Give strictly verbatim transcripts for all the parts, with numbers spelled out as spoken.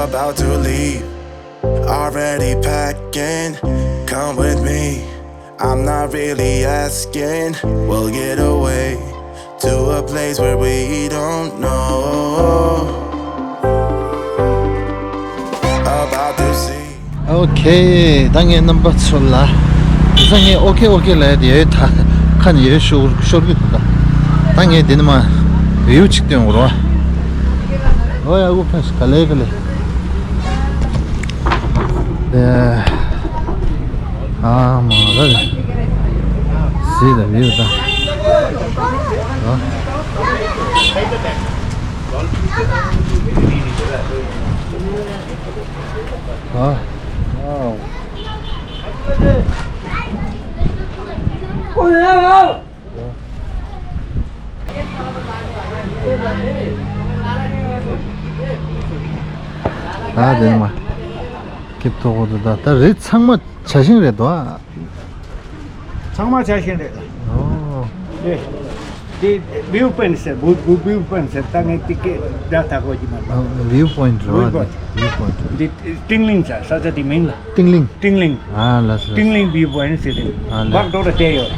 About to leave, already packing. Come with me, I'm not really asking. We'll get away to a place where we don't know. About to see. ཨོ་ཁེ། ད་ངས་རྣམ་པ་ཚོ་ལ་དེ་ཚོ་ངས་ཨོ་ཁེ་ཨོ་ཁེ་ལབ་ཡ་དེ་ཡོད་ད། ཁ་ནས་ཡོད་ཤོར་ཤོར་གི་འདུག་ད། ད་ངས་དེ་ནས་མ་བིའུ་ཅིག་སྟོན་དགོས་རེད་བ། ཨོ་ཡ་ཨུ་ཕ་ཤི་ག་ལེ་ག་ལེ། དེ་ཨ་མ་རེད། སི་ད་བིའུ་ད། ཨ། ཨ། ཨ། ད་དེ་མ་སྐྱིབས་ཐོག་གོ་དུ་ད་ད་རི་ཚང་མ་བྱ་ཤིང་རེད་དོ། ཨ། ཚང་མ་བྱ་ཤིང་རེད། ཨོ། དེ་དེ་བིའུ་པོ་ཡིན་ཟེར། བུ་བུ་བིའུ་པོ་ཡིན་ཟེར། ད་ངས་དེ་སྐད་སྒྲ་ད་གོ་གི་མ་རེད། ཨ། བིའུ་པོ་ཡིན་རེད་བ། བིའུ་པོ་ཡིན། དེ་ཏིང་ལིང་ཟེར་ས་ཆ་དེ་མིང་ལ། ཏིང་ལིང་། ཏིང་ལིང་། ཨ་ལ་སོ། ཏིང་ལིང་བིའུ་པོ་ཡིན་ཟེར་ཏེ། ཨ་ལ། བག་འགྲོ་ར་བལྟས་ཡོད།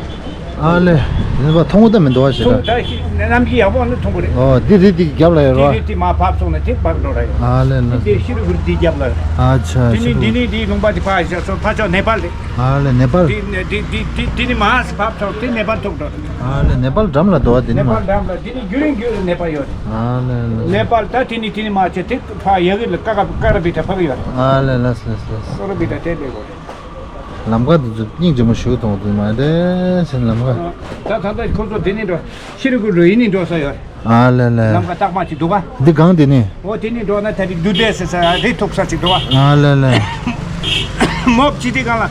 ཨ་ལས། ཡིན་པ་མཐོང་གི་ད་མི་འདུག་བ་ཞེ་དྲག་ད་ཤི་གནམ་གྱི་ཡག་པོ་ནི་མཐོང་གི་རེད། ཨོ། འདི་རི་འདི་རྒྱབ་ལ་ཡོད་རོ། དེ་རི་དེ་མ་ཕབ་སོང་ན་དེ་བག་འགྲོ་ར་ཡོད། ཨ་ལས་ལ། དེ་ཤི་རི་གུ་རི་དེ་རྒྱབ་ལ་ཡོད། ཨ་ཆ། དེ་ཤི་ནི་རི་དེ་གུ་ནི་དེ་ལུང་པ་དེ་ཕ་ཞག་སོ་ཕ་ཕྱོགས་ནེ་པཱལ་རེད། ཨ་ལས་ནེ་པཱལ། དེ་དེ་དེ་དེ་དེ་ནི་མ་ཧ་སི་ཕབ་ཐོག་དེ་ནེ་པཱལ་ཐུག་འགྲོ་རེད། ཨ་ལས་ནེ་པཱལ་འགྲམ་ལ་འདུག་བ་དེ་ནི་ནེ་མ། པཱལ་འགྲམ་ལ་དེ་ནི་རྒྱུན་རིང་རྒྱུན་རིང་ནེ་པཱལ་ཡོད་རེད། ཨ་ལས་ལ། ནེ་པཱལ་ད་དེ་ནི་དེ་ནི་མ་ཆེ་དེ་ཕ་ཡ་གི་ལ་ཀ་ཀ་ཀ་ར་བི་ད་ཕ་གི་ཡོད་རེད། ཨ་ལས་ལ་ལ་ལ། ཀ་ར་བི་ད་དེ་ལས་གོ་རེད། ལམ་ཁ་འདི་ཚོ་སྙིང་རྗེ་མོ་ཞིག་མཐོང་འདུག་མ་རེད་ཟེར་ལམ་ཁ། ད་ད་ལྟ་ཁོ་ཚོ་དེ་ནས་འགྲོ། ཤི་རི་གུ་རུ་ཡིན་ནས་འགྲོ་ས་ཡོད། ཨ་ལེ་ལེ། ལམ་ཁ་རྟག་པ་ཅིག་འདུག་ག་འདི་གང་དེ་ནས། འོ་དེ་ནས་འགྲོ་ན་ད་རི་རྡུ་དེ་ཟེར་ས་རི་ཐུག་ས་ཅིག་འདུག་ག་ཨ་ལེ་ལེ། མོབ་ཅི་དེ་གང་ལ།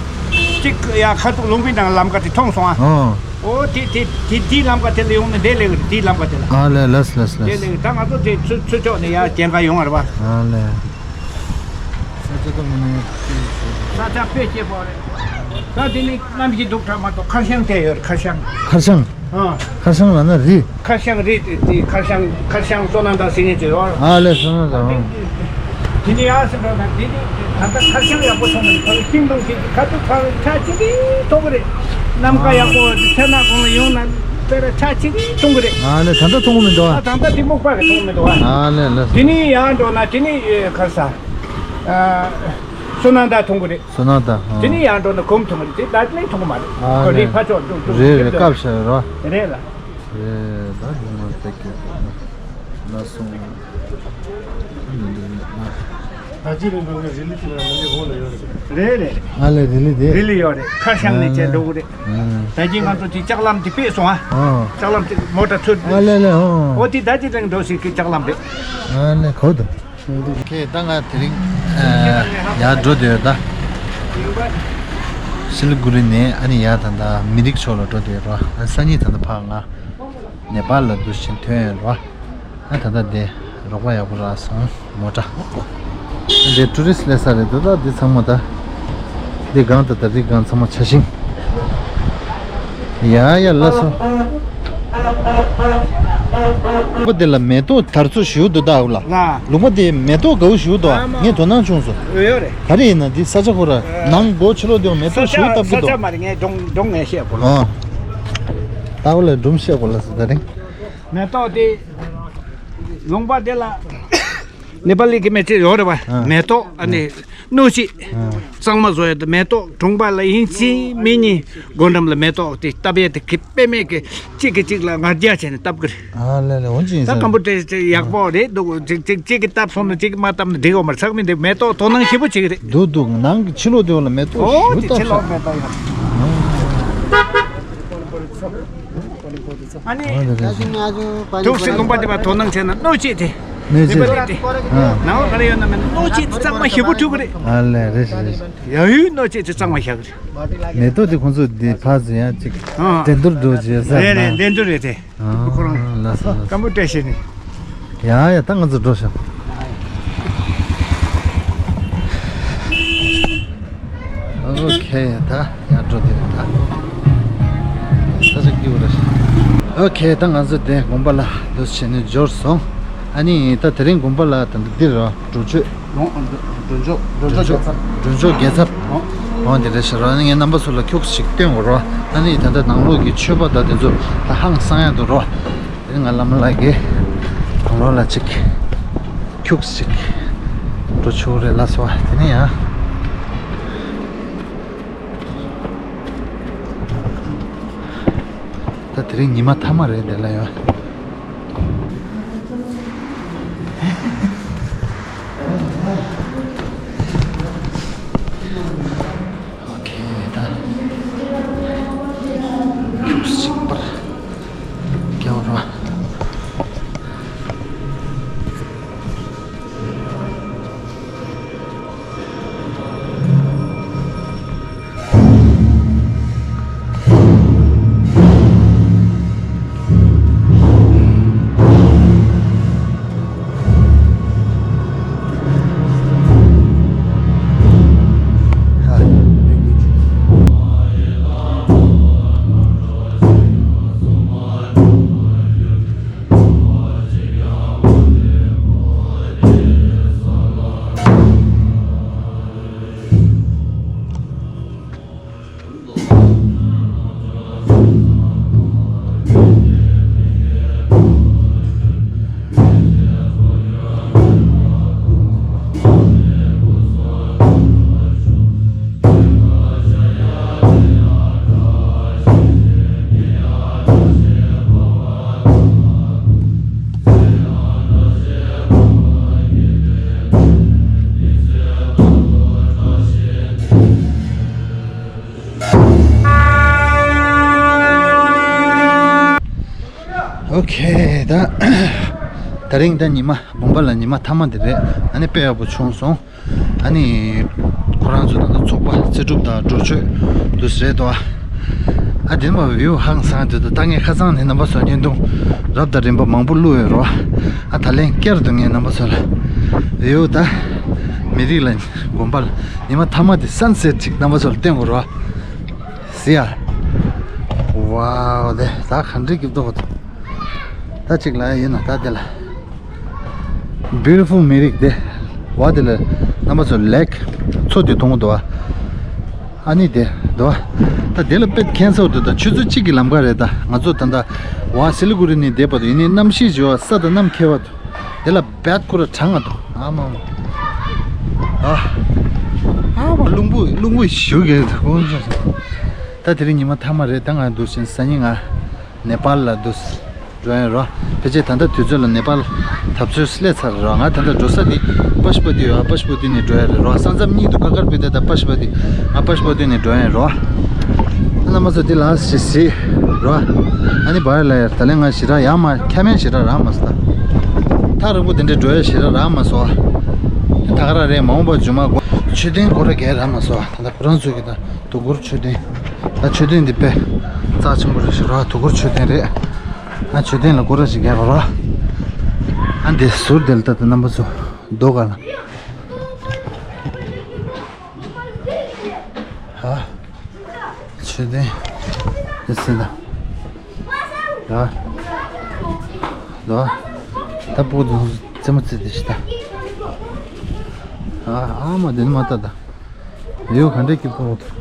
ཅིག་ཡ་ཁ་ཐུག་ལུང་པའི་ནང་ལམ་ཁ་དེ་མཐོང་སོང་ཨ། ཨོ། འོ་དེ་དེ་དེ་དེའི་ལམ་ཁ་དེ་ལ་ཡོང་ན་འདི་ལེགས་རེད་དེའི་ལམ་ཁ་དེ་ལ། ཨ་ལེ་ལེ་ལེ་ལེ། འདི་ལེགས་རེད། ད་ང་ཚོ་དེ་ཚུར་ཚུར་ཕྱོགས་ནས་ཡ་གྱེན་ག་ཡོང་བ་རེད་པ། ཨ་ལེ། ས་ཆ་ད་མིན་ན་ཡང་ས་ཆ་དཔེ་སྐྱིད་པོ་རེད། ད་དེ་ནི་གནམ་གྱི་སྡུག་དྲག་མ་གཏོགས་ཁར་ཤང་དེ་ཡོད་རེད། ཁར་ཤང་། ཁར་ཤང་། ཨ། ཁར་ཤང་ལ་ན་རི། ཁར་ཤང་རི་དེ་དེ་ཁར་ཤང་ཁར་ཤང་སོ་ན་ད་ཟེར་མཁན་ཅིག་ཡོད་རེད། ཨ་ལེ་སོ་ན་ད། ཨ། དེ་ནི་ཡང་སེ་འགྲོ་ན་དེ་ནི་ད་ལྟ་ཁར་ཤང་ཡག་པོ་སོང་ནས་ཕ་གི་ཤིང་སྡོང་ཁྱེད་ཀྱི་ཁ་ཐུག་ཕ་གི་ཆ་གཅིག་གིས་མཐོང་གི་རེད། ནམ་མཁའ་ཡག་པོ་དེ་ཚེ་ན་གོང་ལ་ཡོང་ན་དཔེ་ར་ཆ་གཅིག་གིས་མཐོང་གི་རེད། ཨ་ལེ་ད་ལྟ་མཐོང་གི་མི་འདུག་ཨ། ད་ལྟ་དེ་སྨུག་པ་གིས་མཐོང་གི་མི་འདུག་ཨ། ཨ་ལེ་ལེ། དེ་ནི་ཡང་འགྲོ་ན་དེ་ནི་ཁར་ས། ཨ། སོ་ན་ད་མཐོང་གི་རེད། སོ་ན་ད། ཨ། དེ་ནི་ཡང་འགྲོ་ན་གོམ་མཐོང་གི་རེད། དེ་ད་ནི་མཐོང་གི་མ་རེད། ཨ་ཁོ་ལེ། རི་ཕ་ཕྱོགས་འགྲོ་འགྲོ་རེད་རེད། སྐབས་ཤར་རོ། རེད་ལ། རེད་ད་དེ་ང་ལྟ་གི་ན་སོང་། ད་ཅི་རིང་འགྲོ་གི་རི་ལི་ཅི་ལ་ང་ལི་འོ་ལ་ཡོད་རེད། རེད་རེད། ཨ་ལེ་རི་ལི་དེ། རི་ལི་ཡོད་རེད། ཁར་ཤང་ནས་བྱས་འགྲོ་གི་རེད། ཨ་ལེ། ད་ཅི་ང་ཚོ་ཅིག་ལྕགས་ལམ་དེ་ཕེབས་སོང་ཨ། ཨ། ལྕགས་ལམ་དེ་མོ་ཊ་ཚུར། ཨ་ལེ་ལེ་ཨོ། འོ་དེ་ད་ཅི་རིང་འགྲོ་སྲིད་ཀྱི་ལྕགས་ལམ་རེད། ཨ་ལེ་གོ་འདུག་ཁྱེད་ད་ང་དེ་རིང་ཡར་འགྲོ་བསྡད་ཡོད་ད། སི་ལི་གུ་རི་ནས་ཨ་ནི་ཡར་ད་ལྟ་མི་རིགས་ཕྱོགས་ལ་འགྲོ་བསྡད་ཡོད་ར། ཨ་སང་ཉིན་ད་ལྟ་ཕར་ང་ནེ་པཱལ་ལ་འདུག་ཕྱིན་ཐོན་ཡོད་ར། ཨ་ད་ལྟ་དེ་རོགས་པ་ཡག་པོ་རག་སོང་མོ་ཊ། འདི་ཊུ་རི་སི་སླེབས་ས་རེད་འདུག་ད་འདི་ཚང་མ་ད། འདི་སྒང་ད་ད་འདི་སྒང་ཚང་མ་བྱ་ཤིང་། ཡ་ཡ་ལ་སོ། ལུང་པ་འདི་ལ་མེ་ཏོག་དར་ཚོ་ཞུ་འདུག་ད་འུ་ལ། ལ། ལུང་པ་འདི་མེ་ཏོག་དགའ་བོ་ཞུ་འདུག་ཨ་མ། ངས་དོ་སྣང་བྱུང་སོང་། ཡོད་རེད། ག་རེ་ཡིན་ན་འདི་ས་ཆ་ཁོ་ར་ཨ། ནང་སྒོ་ཕྱི་ལོགས་འདི་མེ་ཏོག་ཞུ་བཏབ་ཀྱི་ས་འདུག་ཆ་མ་རེད། ངས་སྒྲུང་སྒྲུང་ངས་བཤད་དགོས་ལ། ཨ། ད་འུ་ལ་སྒྲུང་བཤད་དགོས་ལ་སོ་ད་རིང་། མེ་ཏོག་འདི་ལུང་པ་འདི་ལ། ནེ་པ་ལི་གི་མི་ཚེ་ཡོད་རེད་བ། ཨ། མེ་ཏོག་ཨ་ནི་ཨ། སྣོད་བཅུད་ཨ། གཙང་མ་བཟོ་ཡ་དང་མེ་ཏོག་གྲོང་པ་ལ་ཡིན་གཅིག་མིན་གཉིས་སྒོ་འགྲམ་ལ་མེ་ཏོག་དེ་བཏབ་ཡ་དེ་གི་དཔེ་མེད་ཀི་གཅིག་གིས་གཅིག་ལ་ང་རྒྱལ་བྱས་ནས་བཏབ་གི་རེད། ཨ་ལེ་ལེ་འོན་ཅི་ཡིན་ད་ས་སྐམ་པོ་ཏྲེ་ཏྲེ་ཡག་པོ་རེད་འདུག་གཅིག་གཅིག་གཅིག་གིས་བཏབ་སོང་ན་གཅིག་གིས་མ་བཏབ་ན་འགྲིག་ཡོད་མ་རེད། ཚང་མི་འདི་མེ་ཏོག་དོ་སྣང་ཞེ་པོ་བྱེད་ཀྱི་རེད། འདུག་འདུག་ནང་གི་ཕྱི་ལོགས་དེ་བ་ལ་མེ་ཏོག་ཨོ་ཞུ་དེ་ཕྱི་ལོགས་མེ་ཏོག་ཡོད་རེད། ཨ་ནི། ཨ་ལེ་ལེ། ཐུགས་སྲས་ལུང་པ་འདི་པ་དོ་སྣང་བྱས་ན་སྣོད་བཅུད་དེ། སྣོད་བཅུད་དེ། ཨ། ནང་ལ་ག་རེ་ཡོད་ན་མེད་ན་སྣོད་བཅུད་དེ་གཙང་མ་ཞེ་པོ་འཁྲུག་གི་རེད། ཨ་ལེ་རེད་རེད། ཡ་ཡུལ་སྣོད་བཅུད་དེ་གཙང་མ་བཞག་གི་རེད། མེ་ཏོག་དེ་ཁོང་ཚོ་འདི་ཕར་ཚུར་ཡང་ཅིག་ཨ། འགྲན་བསྡུར་འགྲོ་བྱེད་ས་རེད་རེད། ན། འགྲན་བསྡུར་རེད་དེ། ཨ། ཁོ་རང་ལགས་སོ་ལགས་སོ། སྐམ་པོ་བཀྲ་ཤིས་ནས། ཡ་ཡ་ད་ང་ཚོ་འགྲོ་ཤོག་ཨོ་ཁེ་ད་ཡར་འགྲོ་དེ་རེད་ད། ས་ཆ་སྐྱིད་པོ་རེད། ཨོ་ཁེ་ད་ང་ཚོ་དེ་དགོན་པ་ལ་འདུག་བྱས་ནས་འབྱོར་སོང་། ཨ་ནི་ད་དེ་རིང་དགོན་པ་ལ་ད་ལྟ་འདིར་རོ། འགྲོ་ཆོས། ལོང་། འགྲོ་འགྲོ་མཆོག་འགྲོ་མཆོག་རྒྱལ་ཚབ། འགྲོ་མཆོག་རྒྱལ་ཚབ། ལོང་། འོ་འདི་རེད་ཤག་རོ། ཨ་ནི་ངས་རྣམ་པ་ཚོ་ལ་ཁྱུག་ཅིག་སྟོན་དགོས་རོ། ཨ་ནི་ད་ལྟ་ནང་ལོགས་ཀྱི་མཆོད་པ་དང་དེ་ཚོ་ད་ཧང་སང་ཡག་འདུག་རོ། དེ་ང་བླ་མ་ལགས་ཀྱིས་དང་ལོ་ལ་ཅིག་ཁྱུག་ཅིག་འགྲོ་ཆོག་རེད་ལ་སོ། དེ་ནས་ཡང་ད་དེ་རིང་ཉི་མ་མཐའ་མ་རེད་དེ་ལ་ཡོད། ཨོ་ཁེ། ད་ཁྱུག་ཅིག་པར་རྒྱག་རོགས། ཨོ་ཁེ། ད་དེ་རིང་ད་ཉི་མ་དགོན་པ་ལ་ཉི་མ་མཐའ་མ་དེ་རེད། ཨ་ནི་དཔེ་ཡག་པོ་བྱུང་སོང་། ཨ་ནི་ཁོ་རང་ཚོ་ད་ལྟ་ཚོགས་པ་རྩེ་སྒྲུབ་དང་འགྲོ་ཆོས་འདུག་ཟེར་དོ། ཨ་དེ་མ་བིའུ་ཧང་སང་དུས་ད་ངས་ཁ་སང་ནས་རྣམ་པ་ཚོ་བརྙན་ཐུང་རབ་དང་རིམ་པ་མང་པོ་བླུགས་ཡོད་རོ། ཨ་ད་ལན་བསྐྱར་དུ་ངས་རྣམ་པ་ཚོ་ལ་བིའུ་ད་མི་རིགས་ལ་དགོན་པ་ལ་ཉི་མ་མཐའ་མ་དེ་སན་སེ་ཊི་ཅིག་རྣམ་པ་ཚོ་ལ་སྟོན་དགོས་རོ། ཟི་ཡ། ཝའོ་དེ་ད་ག་འདྲ་སྐྱིད་པོ་འདུག་ད་ཅིག་ལ་ཡིན་ན་ད་དེ་ལ། Beautiful མི་རིགས་དེ། བ་དེ་ལ་རྣམ་པ་ཚོ་ལེག་མཚོ་དེ་མཐོང་གི་འདུག་བ། ཨ་ནི་དེ་འདུག་བ། ད་དེ་ལ་དཔེ་ཁྱད་མཚར་འདུག་ད་ཆུ་ཚོད་གཅིག་གི་ལམ་ཁ་རེད། ད་ང་ཚོ་ད་ལྟ་བ་སི་ལི་གུ་རི་ནས་བསྡད་པ་དང་ཡིན་ནའི་གནམ་གཤིས་བྱེད་བ་ས་དང་གནམ་ཁྱད་པར་འདུག་དེ་ལ་བད་ཁོ་ར་གྲང་ང་འདུག་ཨ་མ་མ། ཨ། ཨ་མ་རླུང་བུ་རླུང་བུ་ཞུ་གི་འདུག་ད་དེ་རིང་ཉི་མ་མཐའ་མ་རེད། ད་ང་འདུག་སེ་སང་ཉིན་ང་ནེ་པཱལ་ལ་འདུག་འགྲོ་ཡིན་རོ། ཕལ་ཆེར་ད་ལྟ་དུས་ཚོད་ལ་ནེ་པཱལ་འཐབ་རྩོད་སླེབས་ཚར་རོ། ང་ད་ལྟ་འགྲོ་ས་དེ་པ་ཤུ་པ་ཏི་ཡོད། པ་ཤུ་པ་ཏི་ནས་འགྲོ་ཡ་རེད་རོ། ས་མཚམས་གཉིས་འདུག་ཀ་ཀར་བི་ཏ་དང་པ་ཤུ་པ་ཏི། ང་པ་ཤུ་པ་ཏི་ནས་འགྲོ་ཡིན་རོ། རྣམ་པ་ཚོ་འདི་ལ་ཞིག་གཟིགས་རོ། ཨ་ནི་བར་ལ་ཡར་ད་ལན་ང་ཞེ་དྲག་ཡར་མར་ཁྱམ་མེད་ཞེ་དྲག་རག་མ་སོང་། ཐག་རིང་པོ་དེ་འདྲའི་འགྲོ་ཡ་ཞེ་དྲག་རག་མ་སོང་། ད་ག་རང་རེད། མ་འོངས་པ་རྗེས་མ་དགོ་མཆོད་རྟེན་སྒོར་ར་བརྒྱད་རག་མ་སོང་། ད་ལྟ་ཁོ་རང་ཚོས་ཀྱི་ད་དུས་འཁོར་མཆོད་རྟེན། ད་མཆོད་རྟེན་འདི་དཔེ་རྩ་ཆེན་པོ་རེད་ཤག་རོ། དུས་འཁོར་མཆོད་རྟེན་རེད། ཨ་མཆོད་རྟེན་ལ་སྐོར་ར་ཞིག་རྒྱག་རོགས། ཨ་འདི་ཟུར་དེ་ལ་ད་ལྟ་རྣམ་པ་ཚོ་རྡོ་ག་ལ། ཧ། མཆོད་རྟེན་འདི་སྲིད་ད། ཧ། རྡོ། ད་པོ་དུ་རྩེད་མོ་རྩེ་དེ་ཤི་ད། ཧ་ཨ་མ་དེ་ནི་མ་ད་ད། ཡོ་ག་འདྲ་སྐྱིད་པོ་འདུག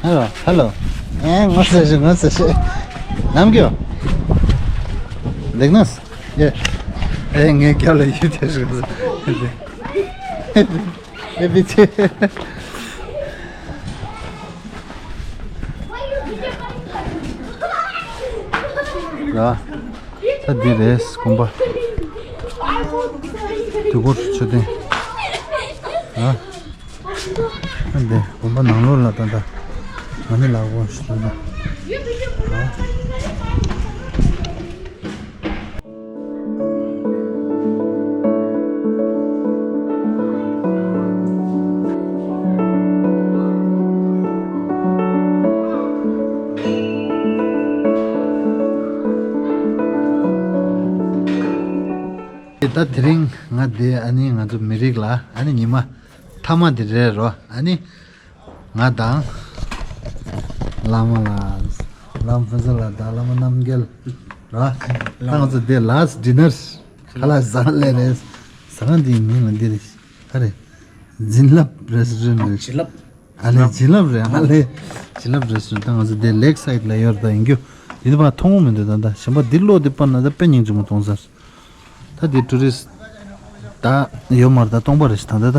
Hello, hello. ཨེ་ངོ་ཚ་ཞིག་ངོ་ཚ་ཞིག་ནམ་གྱོ། འདེགས་ནོ། ཡེ། ཨེ་ངའི་སྐྱབས་ལ་ཡིད་དེ་ཞིག་ཨེ་བི་ཚེ། ལ། ད་འདི་རེད་དགོན་པ། དུས་འཁོར་མཆོད་རྟེན། ཨ། འདི་དགོན་པ་ནང་ལོགས་ལ་ད་ལྟ་ང་ནི་ལག་པ་ཞུ་ན། ཨ། ད་དེ་རིང་ང་འདི་ཨ་ནི་ང་ཚོ་མི་རིགས་ལ་ཨ་ནི་ཉི་མ་མཐའ་མ་འདི་རེད་རོ། ཨ་ནི་ ང་དང་བླ་མ་ལགས། བླ་མ་ཕུན་ཚོགས་ལགས་དང་བླ་མ་རྣམ་རྒྱལ་ར། ད་ང་ཚོ་འདི་last dinner ཁ་ལག་ཟ་ལེ་རེད། ཟ་ཁང་འདིའི་མིང་ལ་འདི་རེད། ཨ་རེད། བྱིན་རླབས་རེ་སི་ཊོ་རན་རེད། བྱིན་རླབས། ཨ་ལེ་བྱིན་རླབས་རེད། ཨ་ལེ་བྱིན་རླབས་རེ་སི་ཊོ་རན། ད་ང་ཚོ་འདི་ལེག་སའིཌ་ལ་ཡོད་རེད། ད་ཡིན་རྒྱུ་འདི་ནི་ཕར་མཐོང་གི་མི་འདུག་ད་ད་གཞན་པ་འདི་ལོག་འདི་པར་ན་ད་དཔེ་སྙིང་རྗེ་མོ་མཐོང་ས། ད་འདི་ཊུ་རི་སི་ཊི་ད་ཡོད་མ་རེད། ད་སྟོང་པ་རེད་ཤག་ད་ད་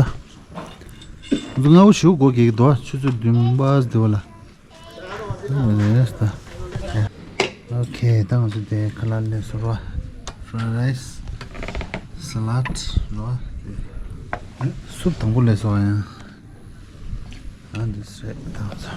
ད། ང་འུ་ཤུ་སྒོ་གེག་དོ། ཆུ་ཚོད་བདུན་པ་དེ་བ་ལ། ཨོ་ཁེ། ད་ང་ཚོ་དེ་ཁ་ལག་ལས་སོ་ར། ཕ་རའི་རའི་སི། སེ་ལཌ་ར། སུབ་དང་པོ་ལས་སོ་ཡང་། ཨ་འདི་སུ་རེད། ད་ང་ཚོ།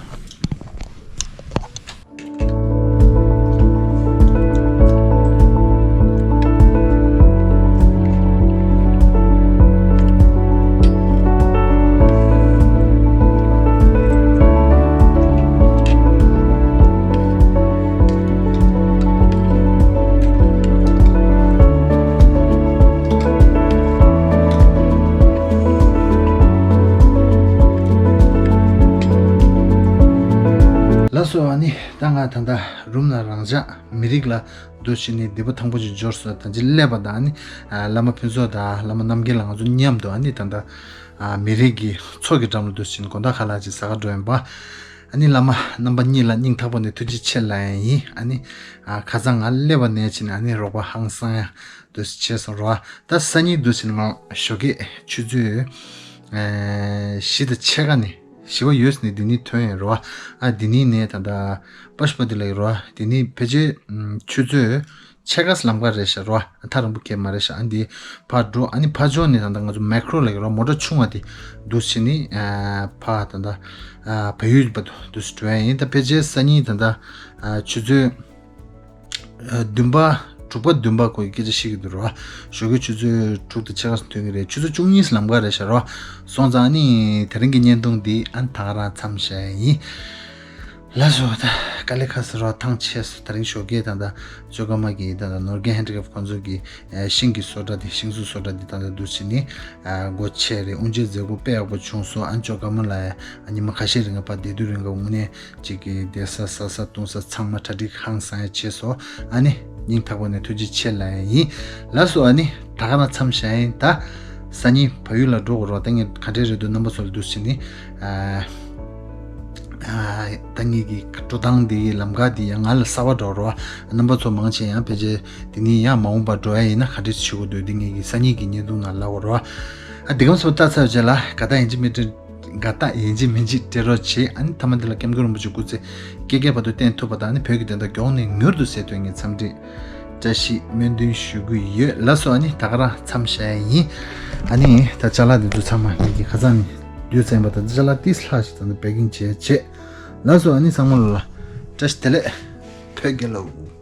ལགས་སོ། ཨ་ནི་ད་ང་ད་ལྟ་རུམ་ལ་རང་འཇགས་མི་རིགས་ལ་འདུག་བྱས་ནས་སྡིག་པ་དང་པོ་ཅིག་འབྱོར་སོང་། ད་ཅི་སླེབས་པ་དང་ཨ་ནི་བླ་མ་ཕུན་ཚོགས་དང་བླ་མ་རྣམ་རྒྱལ་ལགས་ང་ཚོ་མཉམ་དུ་ཨ་ནི་ད་ལྟ་མི་རིགས་ཀྱི་མཚོ་གི་འགྲམ་ལ་འདུག་བྱས་ནས་དགོང་དག་ཁ་ལག་ཅིག་ཟ་ག་འགྲོ་ཡིན་པ། ཨ་ནི་བླ་མ་རྣམ་པ་གཉིས་ལ་སྙིང་ཐག་པ་ནས་ཐུགས་རྗེ་ཆེ་ལབ་ཡ་ཡིན། ཨ་ནི་ཁ་སང་ང་སླེབས་པ་ནས་བྱས་ནས་ཨ་ནི་རོགས་པ་ཧང་སང་ཡ་འདུག་བྱས་སོང་ར། ད་སང་ཉིན་འདུག་བྱས་ནས་ང་ཞོགས་ཀས་ཆུ་ཚོད་བཞི་དང་ཕྱེད་ཀ་ནས། བཞི་པ་ཡོལ་ནས་འདི་ནས་ཐོན་ཡོད་རེད་བ། ཨ་འདི་ནས་ནས་ད་ལྟ་པ་ཤུ་པ་ཏི་ལ་ཡོད་རེད་བ། འདི་ནས་ཕལ་ཆེར་ཆུ་ཚོད་ཕྱེད་ཀ་ཙམ་ལམ་ཁ་རེད་ཤག་རེད་བ། ཐག་རིང་པོ་གང་ཡང་མ་རེད་ཤག་ཨ་འདི་ཕར་འགྲོ། ཨ་ནི་ཕར་ཕྱོགས་ནས་ད་ལྟ་ང་ཚོ་མེ་ཁྲོ་ལ་ཡོད་རེད་བ། མོ་ཊ་ཆུང་བ་དེ་འདུག་བྱས་ནས་ཕར་ད་ལྟ་བལ་ཡུལ་བར་དུ་འདུག་སེ་འགྲོ་ཡ་ཡིན། ད་ཕལ་ཆེར་སང་ཉིན་ད་ལྟ་ཆུ་ཚོད་བདུན་པ། དྲུག་པ་བདུན་པ་སྐོར་གྱི་སྐད་ཆ་བཤད་ཀྱི་འདུག་ར། ཞོགས་ཀའི་ཆུ་ཚོད་དྲུག་དང་ཕྱེད་ཀ་ཙམ་ཐོན་གྱི་རེད། ཆུ་ཚོད་བཅུ་གཉིས་ལམ་ཁ་རེད་ཤག་ར། སོང་ཙང་ཨ་ནི་དེ་རིང་གི་བརྙན་ཐུང་འདི་ཨ་ནི་ད་ག་རང་མཚམས་བཞག་ཡིན། ལགས་སོ། ད་དཀའ་ལས་ཁག་སོང་ར། ཐང་ཆད་སོང་། དེ་རིང་ཞོགས་ཀས་ད་ལྟ་ཇོ་ཀ་མ་གི་ད་ལྟ་ནོར་རྒྱས་ཧན་ཌི་ཀེབ་ཁོང་ཚོ་གི་ཤིང་གི་བཟོ་གྲྭ་དེ། ཤིང་བཟོ་བཟོ་གྲྭ་དེ་ད་ལྟ་འདུག་བྱས་ནས་སྒོ་ཕྱེ་རེད། དབུ་འབྱེད་མཛད་སྒོ་དཔེ་ཡག་པོ་བྱུང་སོང་། ཨ་ནི་ཇོ་ཀ་མ་ལ་ཡ་ཨ་ཉི་མ་ཁ་ཤས་རིང་ལ་ཕར་བསྡད་དུས་རིང་ག་དངོས་གནས་ཅིག་གི་བསྡད་ས་ཟ་ས་འཐུང་ས་ཚང་མ་གྲ་སྒྲིག་ཧང་སང་ཡ་བྱས་སོང་། ཨ་ནི་སྙིང་ཐག་པ་ནས་ཐུགས་རྗེ་ཆེ་ལབ་ཡ་ཡིན། ལགས་སོ། ཨ་ནི་ད་ག་རང་མཚམས་བཞག་ཡིན། ད་སང་ཉིན་བལ་ཡུལ་ལ་འགྲོ་དགོས་རེད་བ། ད་ངས་ག་འདྲས་རེད་འདུག་རྣམ་པ་ཚོ་ལ་འདུག་བྱས་ནས་ཨ་ཨ་ད་ངེད་ཀྱི་འགྲོ་སྟངས་འདི་ལམ་ཁ་འདི་ཡང་ང་ལ་གསར་པ་འདྲ་བོ་རེད་བ། རྣམ་པ་ཚོ་མང་ཆེ་ཡང་ཕལ་ཆེར་འདི་ནས་ཡང་མ་འོངས་པར་འགྲོ་ཡ་ཡིན་ན་ག་འདྲས་བྱེད་དགོས་འདུག་འདི་ངེད་ཀྱི་སང་ཉིན་གྱི་བརྙན་ཐུང་ནང་ལབ་དགོས་རེད་བ། ཨ་འདི་གམ་སོ་ལྟ་ཚར་རྗེས་ལ་དགའ་རྟགས་ཡིན་གཅིག་མིན་གཅིག་དགའ་རྟགས་ཡིན་གཅིག་མིན་གཅིག་སྤྲད་རོགས་བྱེད། ཨ་ནི་མཐའ་མ་འདི་ལ་སྐྱབས་མགོན་རིན་པོ་ཆེ་སྐུ་ཚེ་བསྐལ་བརྒྱའི་བར་དུ་བརྟན་ཐུབ་པ་དང་། ཨ་ནི་བོད་ཀྱི་བདེན་མཐའ་མགྱོགས་ནས་མྱུར་དུ་གསལ་ཐུབ་ཡ་ངས་འཚམས་འདྲི་བཀྲ་ཤིས་སྨོན་འདུན་ཞུ་གི་ཡོད། ལགས་སོ། ཨ་ནི་ད་ག་རང་མཚམས་བཞག་ཡ་ཡིན། ཨ་ནི་ད་ཅ་ལག་འདི་ཚོ་ཚང་མ་ངེད་ཀྱི་ཁ་སང་ནས་དུས་ཚོད་ཡིན་པ་དང་། ཅ་ལག་ཏིས་ལྷག་ཞིག་ད་ནི་པེ་ཀིང་བྱས་བྱས། ལགས་སོ། ཨ་ནི་ཚང་མ་ལ་བཀྲ་ཤིས་བདེ་ལེགས། ཐོད་རྒལ་ལོ།